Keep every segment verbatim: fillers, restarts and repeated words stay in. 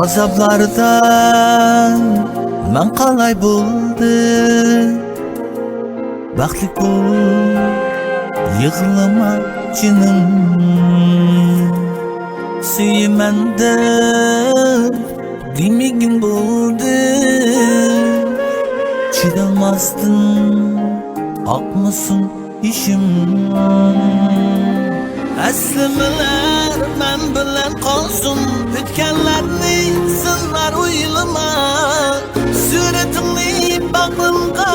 ئازابلاردا مەن قالاي بولدى، بەختلىك بول، يىغلىما جېنىم. سۆيىمەن دەپ دېمىگىن بولدى، چىدالماستىن ئاقمىسۇن يېشىم. ئەسلىمىلەر مەن بىلەن قالسۇن، ئۆتكەنلەرنى سىنار ئويلىما. سۈرىتىڭنى باغرىمغا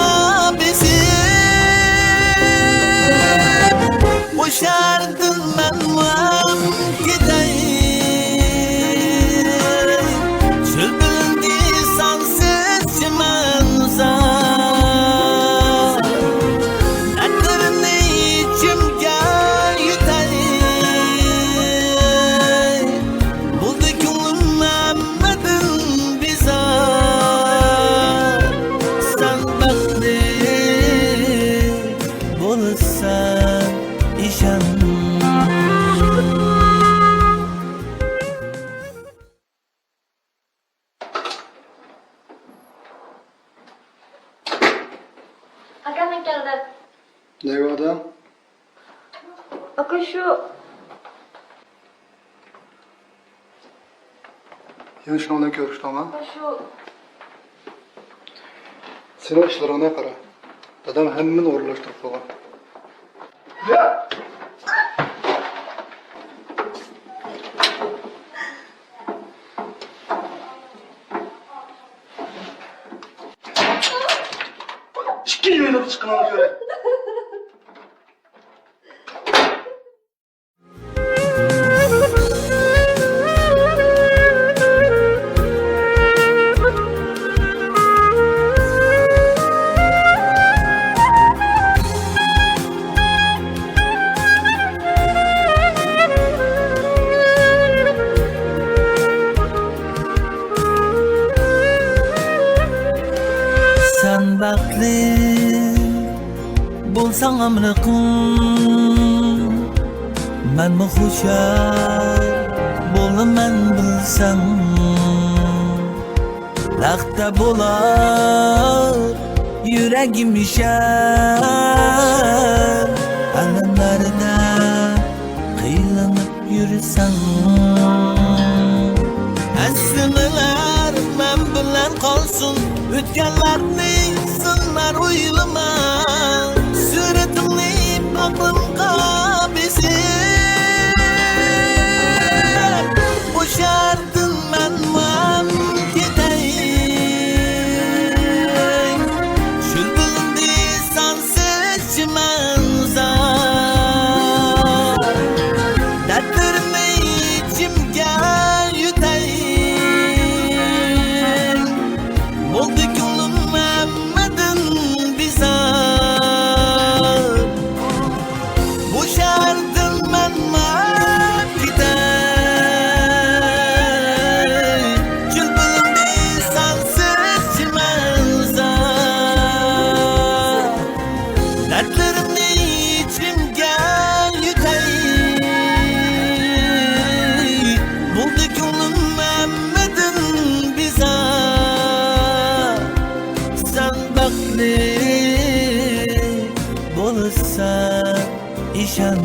بېسىپ، بۇ شەھەردىن مەنمۇ كېتەي. شۈلبىلىندى سانسىز چىمەن ئۇزاق، دەردلىرىمنى ئىچىمگە يۇتاي. بولدى كۆڭلۈم ھەممىدىن بىزار. سەن بەختلىك بولىسەن، ئىشەن. ئاكا، مەن كەلدىم. نەگە باردىڭ؟ ئاكا، شۇ. يەنە شۇنىڭ بىلەن كۆرۈشتۈڭما؟ شۇ. سېنىڭ ئىشلىرىڭنى قارا. دادام ھەممىنى ئورۇنلاشتۇرۇپ قويغان. ئىككى يۈزلۈك چىققىنىڭنى كۆرەي. سەن بەختلىك بولساڭ ئامرىقىم، مەنمۇ خۇشال بولىمەن بىلسەڭ. لەختە بولار يۈرەكىم ئىشەن، ئەلەملەردە قىينىلىپ يۈرسەڭ. ئەسلىمىلەر مەن بىلەن قالسۇن، ئۆتكەنلەرنى سىنار ئويلىما. سۈرىتىڭنى باغرىمغا بېسىپ، بۇ شەھەردىن مەنمۇ كېتەي. شۈلبىلىندى سانسىز چىمەن ئۇزاق، دەردلىرىمنى ئىچىمگە يۇتاي. بولدى كۆڭلۈم ھەممىدىن بىزار. بۇ شەھەردىن مەن ماڭىپ كېتەي. چۈل بىلىندى سانسىز چىمەن ئۇزاق، دەردلىرىمنى ئىچىمگە يۇتاي. بولدى كۆڭلۈم ھەممىدىن بىزار. سەن بەختلىك بولىسەن، ئىشەن.